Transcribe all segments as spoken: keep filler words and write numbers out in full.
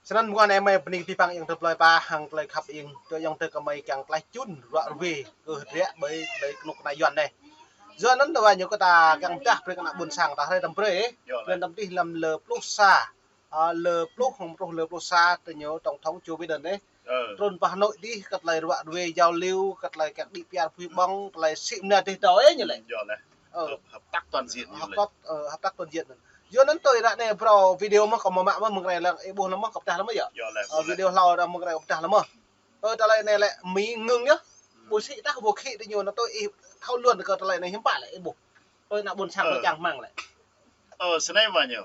Snăn mơguah anai mơi bơni kơ abih bang ayŏng adơi plơi pla hăng tơlơi khăp ing, tơ ayŏng adơi kơ mơi kiăng tlaih čun ruă ruê kơ hơdră ƀơi, ƀơi kơnuk kơna Yuăn anai. Yua anăn tơwa ñu kơ ta kiăng pơdah brơi kơ ană ƀuôn sang ta hrơi tăm brơi, ơ. Yơh, lĕ. Lăm tăm dih lăm lơ pluh sa, a, lơ pluh hŏng truh lơ pluh sa tơ ñu tổng thống Joe Biden anai. Ơ. Trŭn pơ Hà Nội dih kơ tơlơi ruă ruê giao lưu, kơ tơlơi kiăng đĭ piar pui ƀơ̆ng, tơlơi sĭ mơnă dih tơ ơi ñu lĕ. Yơh lĕ. Ơ. Hợp, hợp tác toàn diện ñu lĕ. Hợp tác, ơ, hợp tác toàn diện. Yua anăn tui ră anai brâo video mơh kâo mă mơh mơ̆ng ră lăng ih ƀuh lăm mơh kâo pơdah lăm mơh yơh. Yơh lĕ, ơ, ƀuh lĕ. Video hlâo ră mơ̆ng ră kâo pơdah lăm mơh. Ơ, tơlơi anai lĕ Mi ngưng yơh. Ơ. Ƀu sĭ tah ƀu khĭ tơ ñu anăn tui ih thâo luôn kơ tơlơi anai hiư̆m pă lĕ ih ƀuh. Tui ană ƀuôn sang ƀu čang hmăng lĕ. Ơ, snei wa ñu.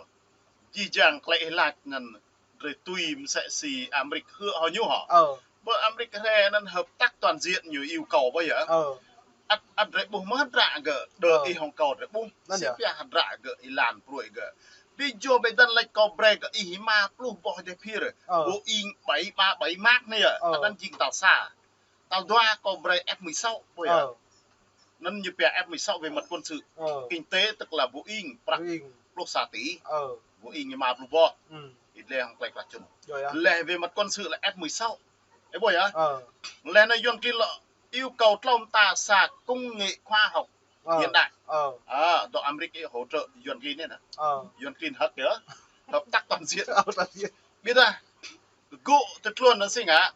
Jih jang tơlơi ih lač anăn drei tui msĕ si Amrik hư̆ hŏ ñu hŏ. Ơ. Ƀơi Amrik hrơi anăn hợp tác toàn diện ñu yêu cầu ƀơi yơh. Ơ. Ăt, ăt drei ƀuh mơh hơdră gơ̆, đơ ih hŏng kâo drei ƀuh. Anăn yơh. Sĭt pia hơdră gơ̆, ih lan pruai gơ̆. Bi Joe Biden lač kâo brơi kơ ih êma pluh boh dêh phiơr. Ơ. Boeing bảy ba bảy Max anei yơh. Ơ. Anăn jing tal sa. Tal dua kâo brơi F mười sáu, ƀuh yơh. Ơ. Anăn ñu pia F mười sáu về mặt quân sự. Ơ. Kinh tế tức là Boeing, prăk Boeing. Pluh sa tỉ. Ơ. Boeing êma pluh boh. Ih lĕ hŏng klei klah čŭn. Yơh, yơh. Lĕ về mặt quân sự là F mười sáu. Ih ƀuh yơh. Ơ. Lĕ anei Yuăn klin lŏ yêu cầu tlâo mta sa công nghệ khoa học Ơ. Hiện đại. Ơ. Ơ, dŏ Amrik ih hỗ trợ Yuăn klin anei nă. Ơ. Yuăn klin hơ̆k yơh. Hợp tác toàn diện. Hợp tác toàn diện. Ƀiădah, gŭ tơ tluôn anăn si ngă.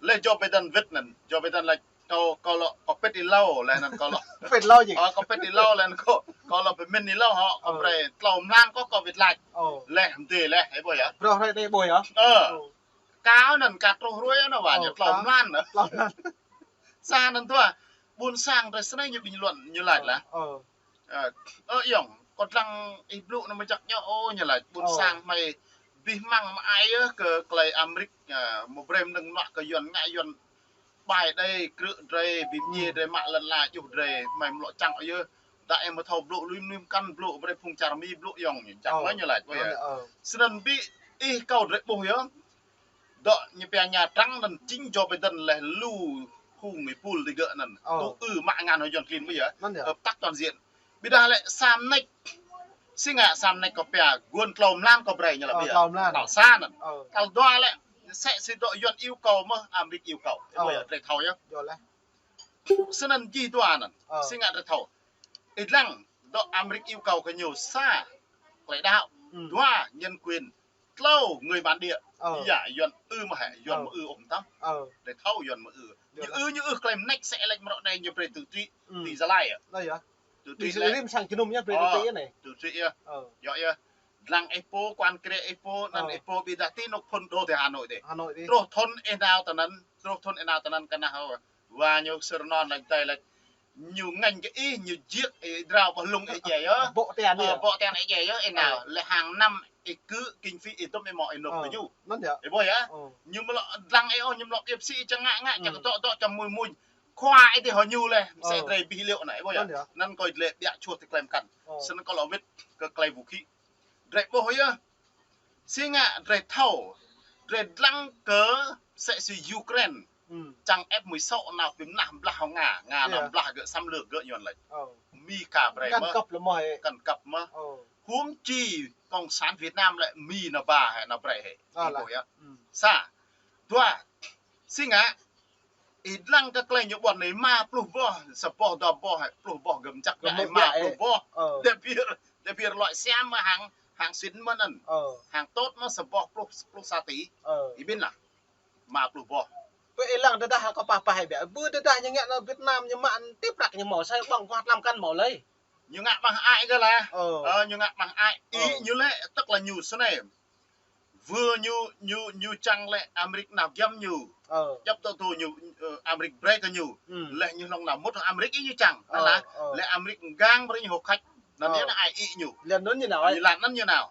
Lĕ Joe Biden wĭt anăn. Joe Biden lač kâo, kâo lŏ kơ pĭt êlâo, lĕ anăn kâo lŏ. Pĭt êlâo jing. Ơ, kơ pĭt êlâo, lĕ anăn kâo, kâo lŏ pơmĭn êlâo hŏ, kâo brơi tlâo mlan kâo, kâo wĭt lač. Ơ. Lĕ mdê lĕ, ih ƀuh yơh. Brơi hrơi anei ƀuh yơh. Ơ. Ơ. Kâo anăn ka truh ruai anăn wa ñu tlâo mlan. Tlâo mlan. Sa anăn dua, ƀuôn sang drei snei ñu bình luận ñu lač lah. Ơ. Ơ, ơ, ayŏng, kâo dlăng ih blŭ anăn mơjăk ñu, ơ, ñu lač. Ƀuôn sang hmei bi hmăng mă ai yơh kơ klei Amrik, ơ, mă brei mnơ̆ng mnuă kơ Yuăn ngă Yuăn ƀai đei krư̆ drei, bi mdjiê drei mă lăn ala djuh drei, hmei mlŏ čang ôh yơh. Dah ih mă thâo blŭ lui mnuih mkăn blŭ, brei phung čar Mi blŭ ayŏng, čang mă ñu lač, ơ. Snăn bi ih kâo drei ƀuh yơh. Dŏ ñu pia Nha Trang anăn jing Joe Biden leh lu phung êpul digơ̆ anăn. Ơ. Tŭ ư mă ngăn hŏ Yuăn klin ƀuh yơh. Anăn yơh. Hợp tác toàn diện. Ƀiădah lĕ sa mnêč. Si ngă sa mnêč kâo pia guôn tlâo mlan kâo brơi ñu lĕ ƀiă. Tlâo mlan. Tal sa anăn. Ơ. Tal dua lĕ msĕ si dŏ Yuăn yêu cầu mơh Amrik yêu cầu. Ơ. Ƀuh yơh, drei thâo yơh. Yơh lĕ. Snăn jih dua anăn. Ơ. Si ngă drei thâo. Ih dlăng dŏ Amrik yêu cầu kơ ñu sa, klei đăo. Dua, nhân quyền. Tlâo, người bản địa. Ơ. Ih yă, Yuăn ư mơ̆ hĕ, Yuăn mơ̆ ư ôh mơtam. Ơ. Drei thâo Yuăn mơ̆ ư. Ñu ư, ñu ư klei mnêč sĕ lĕ mrŏ anei ñu brei tự trị. Ti Gia Lai yơh. Anăn yơh. Tự trị lĕ. Rĭm sang jơnum yơh brei tự trị anei. Tự trị yơh. Ơ. Yơh yơh. Dlăng ih pô, quan krĕ ih pô, anăn ih pô ƀiădah ti anôk phŭn dŏ ti Hà Nội dih. Hà Nội dih. Truh thŭn ih nao tơ anăn, truh thŭn ih nao tơ anăn kơ anăn hŏ. Wa ñu sơrnon lač dai lač. Ñu ngêñ kơ ih, ñu jiăk ih drao ƀơi lŏn ih djai yơh. Bŏ tian ih. Ơ, bŏ tian ih djai yơh, ih nao. Ơ. Lĕ hàng năm ih kơ kinh phí ih dŭm ih mŏ ih nộp kơ ñu. Anăn yơh. Ih ƀuh yơh. Ơ. Ñu mă lŏ dlăng ih ôh, ñu mă lŏ iĕp si ih čang ngă ngă, čang dŏ dŏ čang muñ muñ. Khua ih ti hŏ ñu lĕ, msĕ drei bi liu anăn, ih ƀuh yơh. Anăn yơh. Anăn kâo lĕ ƀiă čuh ti klei mkăn. Ơ. Snăn kâo lŏ wĭt kơ klei vũ khí. Drei ƀuh yơh. Si ngă drei thâo, drei dlăng kơ msĕ si Ukraine. Čang F mười sáu nao bi mnah blah hŏng Nga, Nga nao blah gơ̆ xâm lược gơ̆ Yuăn lač. Ơ. Mi ka brei mơh. Kăn kăp lĕ mơh ơ. Kăn kăp mơh. Ơ. Huống chi Cộng sản Việt Nam lĕ Mi nao ba hĕ, nao brei hĕ. Ơ, ih ƀuh yơh. Sa. Dua. Si ngă ih dlăng kơ klei ñu ƀuăn anei êma pluh boh, sa boh dua boh hĕ, pluh boh gơ̆ mčăk ƀiă êma pluh boh. Ơ. Dêh phiơr, dêh phiơr loại siam mơh hăng, hăng sĭn mơh anăn. Ơ. Hăng tốt mơh sa boh pluh, pluh sa tỉ. Ơ. Ih ƀuh lah. Êma pluh boh. Pơ ih lăng tơdah kâo pah pah ih ƀiă. Ƀu tơdah ñu ngă anăn Việt Nam ñu mă ti prăk ñu mâo, sa ƀơ̆ng kơ tlăm kăn mâo lơi. Ñu ngă ƀăng ai kơ lah. Ơ. Ơ, ñu ngă ƀăng ai. Ih ñu lĕ, tức là ñu snei. Wơ̆t ñu, ñu, ñu čang lĕ Amrik nao giăm ñu. Ơ. Djăp tŏ tŏ ñu, ơ, Amrik brei kơ ñu. Lĕ ñu hlŏng nao mŭt Amrik ih ñu čang. Anăn lah. Lĕ Amrik gang brei ñu hŏ khač. Anăn yơh anăn ai ih ñu. Lĕ anăn ñu nao. Lĕ anăn ñu nao.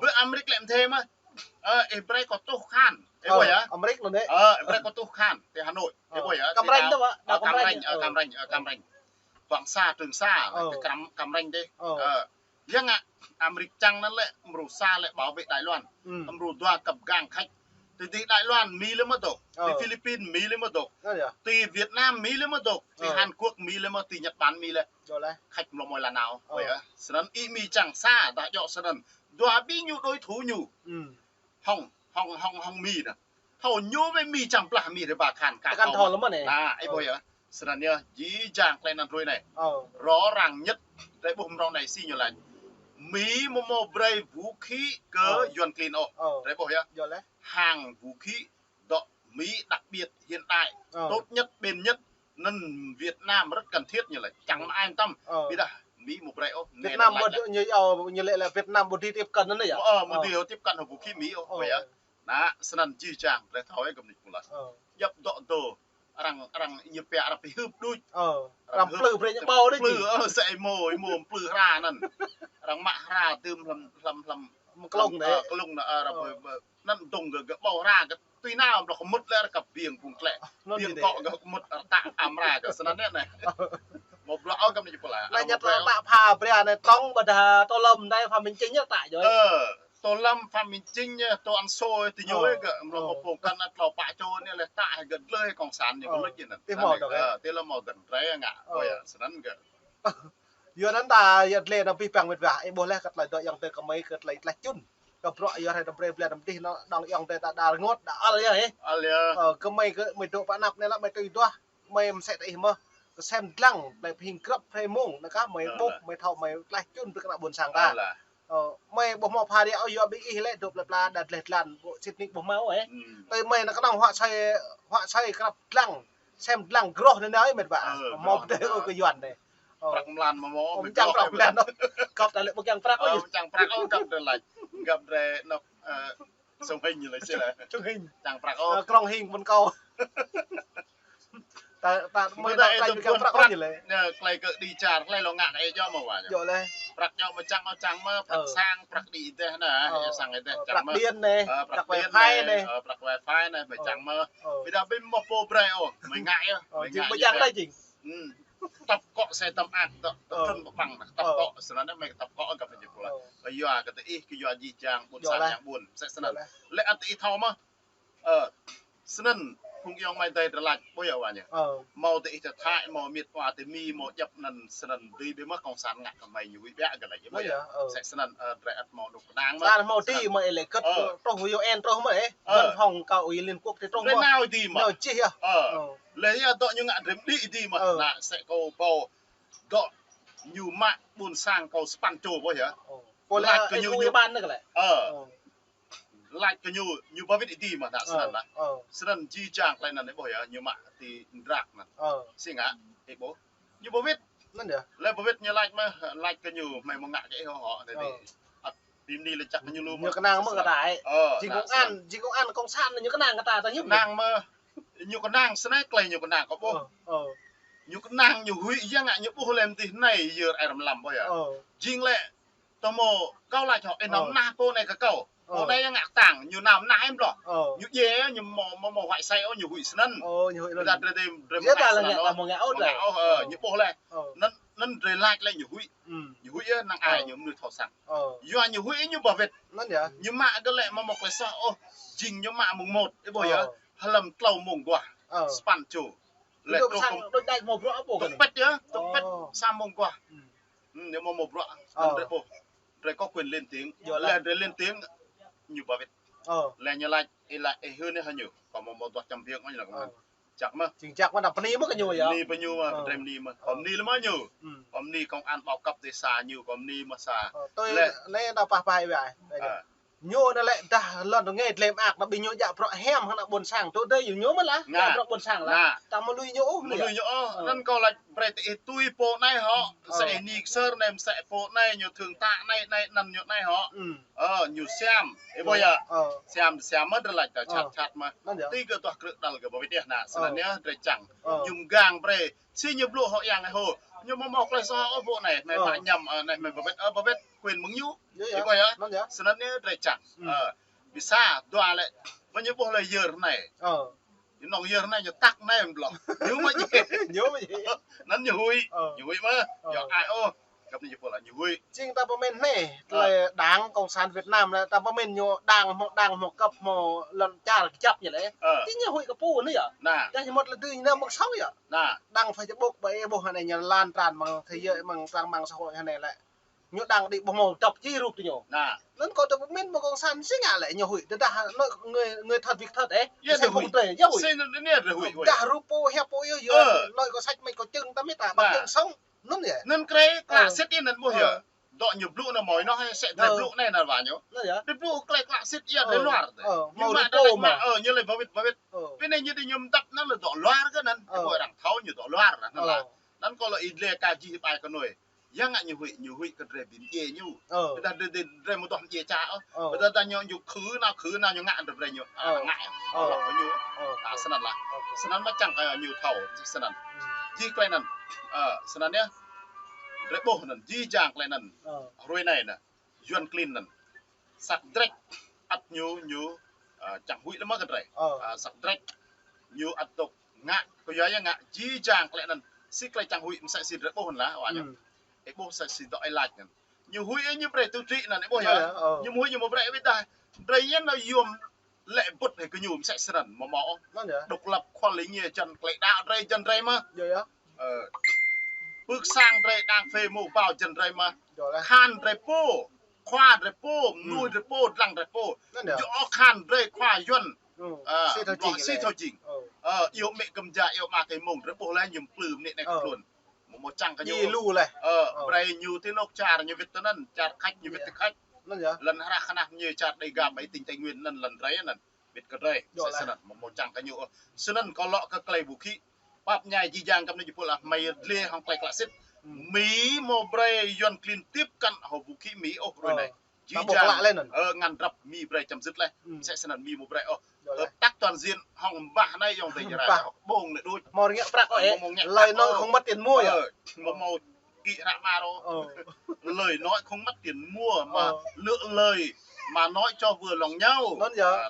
Ơ. Ƀơi Amrik lĕ mdê mơh. Ơ, ih brei kâo tuh khan. Ih ƀuh yơh. Amrik anăn dih. Ơ, ih brei kâo tuh khan. Ti Hà Nội. Ih ƀuh yơh. Cam Ranh tơ wa. Ơ, Cam Ranh, ơ, Cam Ranh, ơ, Cam Ranh. Ƀăng sa, Trường Sa, Cam, Cam Ranh dih. Ơ. Yang ngă Amrik čang anăn lĕ, mrô sa lĕ bảo vệ Đài Loan. Mrô dua kăp gang khač. Ti, ti Đài Loan Mi lĕ mơ̆ dŏ. Ti Philippines Mi lĕ mơ̆ dŏ. Ti Việt Nam Mi lĕ mơ̆ dŏ. Ti Hàn Quốc Mi lĕ mơ̆, ti Nhật Bản Mi lĕ. Khač mlŏ mơi lăn nao. Ơ. Snăn ih Mi čang sa, dah djŏ snăn. Dua bi ñu đối thủ ñu. Hŏng hŏng, hŏng, hŏng Mi nă. Thâo ñu wơ̆t Mi čang blah Mi rơbat khan kah Kah thâo thâo mă. Lơ̆m anai. Nă, ih ƀuh yơh. Snăn yơh, jih jang tơlơi anăn hrơi anai. Ơ. Rŏ răng ñĕt, tơlơi ƀuh mrâo anai si ñu laĭ. Mi mơ̆ mơ̆ brơi vũ khí kơ Ơ. Yuăn klin ôh. Ơ. Tơlơi ƀuh yơh. Yơh lĕ. Hàng vũ khí dŏ Mi đặc biệt hiện đại, Ơ. Tốt nhất, bền nhất. Anăn Việt Nam rất cần thiết ñu laĭ. Čang mă ai tăm. Ơ. Ƀiădah Mi mơ̆ brơi ôh. Việt Nam ƀu dih ñu, ơ, ñu laĭ là Việt Nam ƀu dih tiếp cận anăn yơh. Ơ, ƀu dih tiếp cận hŏng vũ khí Mi ôh. Ơ. Ƀuh yơh. Nă, snăn jih jang, tơlơi thâo ih gơ̆p nik pula. Ơ. Djăp dŏ dô, arăng, arăng ñu pia arăng pơhưp đuč. Ơ, arăng pơhưp plư brơi ñu ƀâo đuč. Plư, ơ, sĕ ih mơ̆, ih mơ̆ plư hra anăn. Arăng mă hra dưm hlăm, hlăm, hlăm. Mơ̆ng klông ơ, đĕ. Klông nă, ơ, arăng ƀơ, ƀơ. Anăn dŏng gơ̆, gơ̆ ƀâo hra gơ̆ tui nao ƀlŏk kơ mŭt lĕ arăng kăp biêng phung tlĕ. Anăn biêng dih kŏ đĕ. Gơ̆ mŭt arăng tă pham hra gơ̆ snăn yơh anai. Mơ̆ ƀlŏk ôh gơ̆p nik pula. Anai ñu tă pham hra anai tŏng ƀiădah Tô Lâm anai Phạm Minh Chính ñu tă yơh. Ơ. Tô Lâm, Phạm Minh Chính, Tô Ăn Sô, ti ñu ơ, ơ, gơ̆ mlŏm mơ̆ pơkŏn anăn tlâo pă čô anai lĕ tă gơ̆ dlơi kông sản ñu ơ, kơ lŭč anăn. Ti mơ̆ dŏ kơ. Ơ, ti lŏm mơ̆ dŏ drơi ngă. Ơ. Ơ yơh, snăn gơ̆. Yua anăn ta yơh dlơi anăn pih păng mĕt wa. Ih ƀuh lĕ kơ tơlơi dŏ ayŏng adơi kơ mơi kơ tơlơi tlaih čun. Kơ bruă yơh rai đăm brơi blan đăm dih anŏ dŏng ayŏng adơi ta đar rơngot đar ăl yơh. Ăl yơh. Ơ, kơ mơi kơ mơi dŏ pơ anăp anai lĕ mơi tui duah. Mơi mơsĕ tơ ih mơh. Kơsem dlăng, tơlơi pơhing grăp hrơi mông, anai kah mơi ƀuh, mơi thâo, mơi tlaih čun brơi kơ ană ƀuôn sang ta. Ơ, mơi ƀuh mơ̆ pha ria, ơ, yua ƀing ih lĕ dŏ plơi pla đa dleh dlan, ƀu sĭt nik ƀuh mâo, ơ. Tơ mơi anai kơnơ̆ng huă asơi, huă asơi grăp dlăng, sem dlăng groh anai anai, mĕt wa. Ơ, mơ̆ groh. Pơdơi, ơ, kơ Yuăn anai. Ơ. Prăk mlan mơ̆ mơ̆, ơ, mơi mơ̆ čang groh prăk mlan ôh. Găp ta lĕ ƀu kiăng prăk ôh. Ơ, čang prăk ôh, găp drơi lač. Găp drơi anŏ, ơ, Sông Hinh ñu laĭ si lĕ. Sông Hinh. Čang prăk ôh. Ơ, Krông Hing ƀôn kâo. Ta, ta, mơi mơi ta ta ta ta kiăng prăk ôh ñu lĕ. Nă, tơlơi gơ̆ đĭ čar, tơlơi lŏ ngă kơ ih djơ̆ mơ̆ wa. Djơ̆ lĕ. Prăk djơ̆ mơ̆ čang, ơ, čang mơ̆, prăk sang, prăk đĭ dêh nă, ơ, sang dêh, ơ, čang mơ̆. Prăk điện anai, ơ, prăk wifi anai. Ơ, prăk wifi anai, mơi čang mơ̆. Ơ. Ƀiădah ƀing mơ̆ pô brơi ôh, mơi ngă yơh, ơ, mơi ngă yơh. Mơi čang anai jing. Tăp kŏ sĕ tăm ak tŏ, tơtrŭn pơpăng nă, tăp kŏ snăn nă, mơi tăp kŏ găp anai jing pula. Ơ. Yua kơ tơ ih, kơ yua jih jang, ƀuôn sang yang ƀuôn, sĕ snăn. Lĕ ăt tơ ih thâo mơh. Ơ, snăn, phung ayŏng amai adơi drơi lač, ƀuh yơh wa ñu. Ơ. Mâo tơ ih tơ Thái, mâo miêt wa tơ Mi, mâo djăp anăn snăn dưi ƀiă mơh kông sản ngă kơ mơi ñu huĭ ƀiă gơ̆ lač, ƀuh yơh. Ơ. Sĕ snăn, ơ, drơi ăt mâo anŏ kơnang mơh. Snăn mâo ti mơi lĕ kơt, ơ, truh U N truh mơ̆, ơ. Ơ. Văn phòng kơ Ủy Liên Quốc ti truh mơ̆. Drơi nao ti mơ̆. Nao čih yơh. Ơ. Ơ. Lĕ yơh dŏ ñu ngă drơi mđĭ ti mơ̆. Ơ. Nă sĕ kâo ƀâo dŏ ñu mă ƀuôn sang kâo sapăn čô ƀuh yơh. Ơ. Lač kơ ñu, ñu ƀan nă kơ lĕ. Ơ. Ơ. Lač kơ ñu, ñu ba wĭt ih ti mơ̆ nă snăn nă. Ơ. Snăn jih jang tơlơi anăn ih ƀuh yơh, ñu mă ti Ndrak anăn. Ơ. Si ngă, ih ƀuh. Ñu ba wĭt. Anăn yơh. Lĕ ba wĭt ñu lač mơh, lač kơ ñu, mơi mơ̆ ngă kơ ih hŏ hŏ, tơdơi. Ơ. Ăt, ƀing anai lĕ čăk ñu lu mơ̆. Ñu kơnang mơ̆ kơ ta ih. Ơ, jing kông an, jing kông an kông sản ñu kơnang kơ ta, ta hiư̆m. Kơnang mơ̆. Ñu kơnang snei tơlơi ñu kơnang kơ ƀuh. Ơ, ơ. Ñu kơnang ñu huĭ yơh ngă ñu ƀuh lĕ mơ̆ tih anai yơr ai răm lăm ƀuh yơh. Ơ. Jing lĕ Tơ mơ̆ kâo lač hŏ, ih nao mơnah pô anai kơ kâo. Pô anai yơh ngă kơtang, ñu nao mơnah em ƀlŏh. Ñu djai, ñu mơ̆, mơ̆, mơ̆ huă asơi ôh, ñu huĭ snăn. Ơ, ñu huĭ lŏn. Ƀiădah drơi, drơi, drơi mơnah snăn ôh. Mơnah ôh, ơ, ñu ƀuh lĕ. Anăn, anăn drơi lač lĕ ñu huĭ. Ñu huĭ yơh, năng ai ñu mơnuih thâo săng. Yua ñu huĭ ñu ba wĭt. Anăn yơh. Ñu mă gơ̆ lĕ mơ̆ mơ̆ klei soh ôh. Jing ñu mă mông môt, ih ƀuh yơh. Hlăm tlâo mông aguah. Sapăn čô. Lĕ truh kơ đôč đač mâo bruă pô kơ anai. Tŭk pĭt yơh, tŭk pĭt sa mông aguah. Ơ, ñu mơ̆ mâo bruă, anăn drơi ƀuh. Drơi có quyền lên tiếng. Lĕ drơi lên tiếng, ñu ba wĭt. Ơ. Lĕ ñu lač, ih lač, ih hưn ih hă ñu. Kâo mơ̆ mâo duah čăm biêng mơ̆ ñu lač kơ mơi. Ơ. Čăk mơh. Jing čăk mơh, đăm bơni mơ̆ kơ ñu yơh. Bơni pơ ñu mơh, drơi bơni mơh. Kâo bơni lĕ mơh ñu. Kâo bơni công an bao cấp ti sa ñu, kâo bơni mơh sa. Ơ, tui lĕ, lĕ ta pah pah ih wai. Ơ. Ñu anăn lĕ dah lŏn rơngai dlem ak, anăn ƀing ñu djă bruă hiam hăng ană ƀuôn sang. Tui dơi ñu mơ̆ lah, djă bruă ƀuôn sang lah. Tăm mơ̆ lui ñu ôh. Mơ̆ lui ñu ôh. Anăn kâo lač brơi tơ ih tui pô anai hŏ. Msĕ ih nik sơr anai, msĕ pô anai, ñu thượng tá anai, anai, anăn ñu anai hŏ. Ơ, ñu siam. Ih ƀuh yơh. Siam, siam mơh drơi lač ta čăt čăt mơh. Ti gơ̆ duah krư̆ đăl gơ̆ ba wĭt yơh nă. Snăn yơh drơi čang. Ñu mgang brơi. Si ñu blŭ hŏ yang ih hŏ. Ñu mơ̆ mâo klei soh ôh pô anai. Anai mă ñăm, ơ, anai mă ba wĭt, ơ, ba wĭt quyền mơ̆ng ñu. Ih ƀuh yơh. Snăn yơh drơi čang. Ơ. Bi sa dua lĕ, mơ̆ ñu ƀuh lĕ yơr anai. Ơ. Ñu nŏng yơr anai ñu tăk anai ƀlŏh. Ñu mơ̆ djai. Ñu mơ̆ djai. Anăn ñu huĭ. Ơ. Ñu huĭ mơh. Ơ. Yua ai ôh. Găp anai jing pô lah ñu huĭ. Jing ta pơmĭn anai, ơ, tơlơi đảng cộng sản Việt Nam anai, ta pơmĭn ñu đảng hmâo, đảng hmâo cấp hmâo lŏn čar kơjăp ñu lĕ. Ơ. Jing ñu huĭ kơ pô anai yơh. Nă. Dah ñu mŭt lĕ dưi ñu nao mơ̆ng sâu yơh. Nă. Đăng Facebook ƀơi ih ƀuh anai ñu lan tràn mơ̆ng thế giới, mơ̆ng trang mạng xã hội anai lĕ. Ñu đang đi ƀu hmâo dŏp čih rup tơ ñu. Anŭn kâo tơ pơmĭn mơ̆ng kông sản sĭt ngă lĕ ñu huĭ. Tơdah anŭn người, người thật việc thật ĕh. Yơh, ñu huĭ. Tơdah rup pô hiăp pô yơh, anŭn kâo săč mĕt kâo čưng tơ mĕt ta ƀă čưng song. Anŭn yơh. Anŭn krê klă sĭt yơh anŭn ƀuh yơh. Dŏ ñu blŭ anŭn mơ̆ anŭn hĕ sĕ drơi blŭ anai anŭn wa ñu. Drơi blŭ klĕ klă sĭt yơh drơi luar tơ. Ñu mă drơi mă, ơ, ñu lĕ bơwĭt bơwĭt. Pơ anai ñu đi ñu mơdăp anŭn lĕ dŏ luar kơ anŭn. Ơ. Ƀu arăng thâo ñu dŏ luar anŭn lah. Anŭn kâo lĕ ih lĕ ka jih ƀai kơ anŭn. Yang ngă ñu huĭ, ñu huĭ kơ drơi ƀing djai ñu. Ƀôdah drơi, drơi, drơi mơ̆ dŏ djai čă ôh. Ƀôdah ta ñu, ñu khư nao, khư nao ñu ngă drơi, drơi ñu. Ngă. Lŏ ñu. Snăn lah. Snăn mă čang kơ ñu thâo, snăn. Jih klei anŭn. Ơ, snăn yơh. Drơi ƀuh anŭn, jih jang klei anŭn. Hrơi anai anŭn. Yuăn klin anŭn. Săk drĕč ăt ñu, ñu, ơ, čang huĭ lĕ mơ̆ kơ drơi. Ơ. Ơ, săk drĕč ñu ăt dŏ ngă, kơ yua yơh ngă, jih jang klei anŭn. Sĭt klei čang huĭ mơsĕ sĭt drơi ƀuh anŭn lah, wa ñu. Ih ƀuh mơsĕ sĭt dŏ ih lač anŭn. Ñu huĭ ñu brơi tŭ trĭ anŭn, ih ƀuh yơh. Ñu huĭ ñu mơ̆ brơi wĭt dah. Drơi yơh anŭn yôm lĕ bŭt hĕ kơ ñu mơsĕ snăn, mơ̆ mơ̆. Độc lập khua lĕ ñu jăn klei đaŏ drơi jăn drơi mơ̆. Ơ, pưk sang drơi đang phê mơ̆ bao jăn drơi mơ̆. Khan drơi pô, khua drơi pô, mnuih drơi pô, dlăng drơi pô. Yua khan drơi khua Yuăn. Ơ, sĭt thâo jing. Ơ, iâu mĕ kơm ja, iâu mă kơ mông, drơi ƀuh lĕ ñu plư mơ̆ anai kơ tluôn. Mơ̆ mơ̆ čang kơ ñu. Ơ, brơi ñu ti anôk čar ñu wĭt tơ anŭn, čar Khač ñu wĭt tơ Khač. Lŏn hră kơnăl ñu čar Đêga ƀai tỉnh Tây Nguyên anŭn lŏn drơi anŭn. Wĭt kơ drơi, mơ̆ mơ̆ čang kơ ñu. Snăn kâo lŏ kơ klei ƀu khĭ. Pap ñai jih jang kăm anai jih pul ah, mơi dlê hŏng klei klă sĭt. Mi mơ̆ brơi Yuăn klin tiếp cận hŏ ƀu khĭ Mi ôh hrơi anai. Jih jang, ơ, ngăn drăp Mi brơi chấm dứt leh. Mơsĕ snăn Mi mơ̆ brơi ôh. Hợp tác toàn diện hŏng ƀah anai yŏng tơ jơrai. Ƀơ̆ng lĕ đôč. Mơ̆ ngă prăk ôh, ơ. Lời nói không mất tiền mua yơh. Mơ̆ mơ̆ kĭ hră mă rô. Lời nói không mất tiền mua mà lựa lời mà nói cho vừa lòng nhau.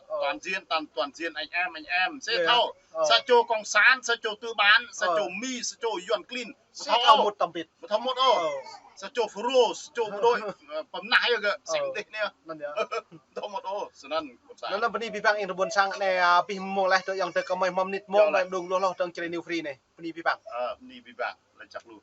Toàn diện, toàn, toàn diện anh em, anh em. Sĕ thâo. Sa čô cộng sản, sa čô tư bản, sa čô Mi, sa čô Yuăn klin. Sĕ thâo mŭt tăm pit. Mơ̆ thâo mŭt ôh. Sa čô Fulro, sa čô bộ đội, ơ, pơmnah yơh kơ. Sĕ mơ̆ dih anai. Thâo mŭt ôh, snăn cộng sản. Anŭn bơni abih bang ih rơbun sang anai, ơ, abih mông leh tơ yŏng tơ kơmơi mơmnit mông, mơi đung luh luh tơ̆ng črê New Free anai. Bơni abih bang. Ơ, bơni abih bang, lĕ čăk lu.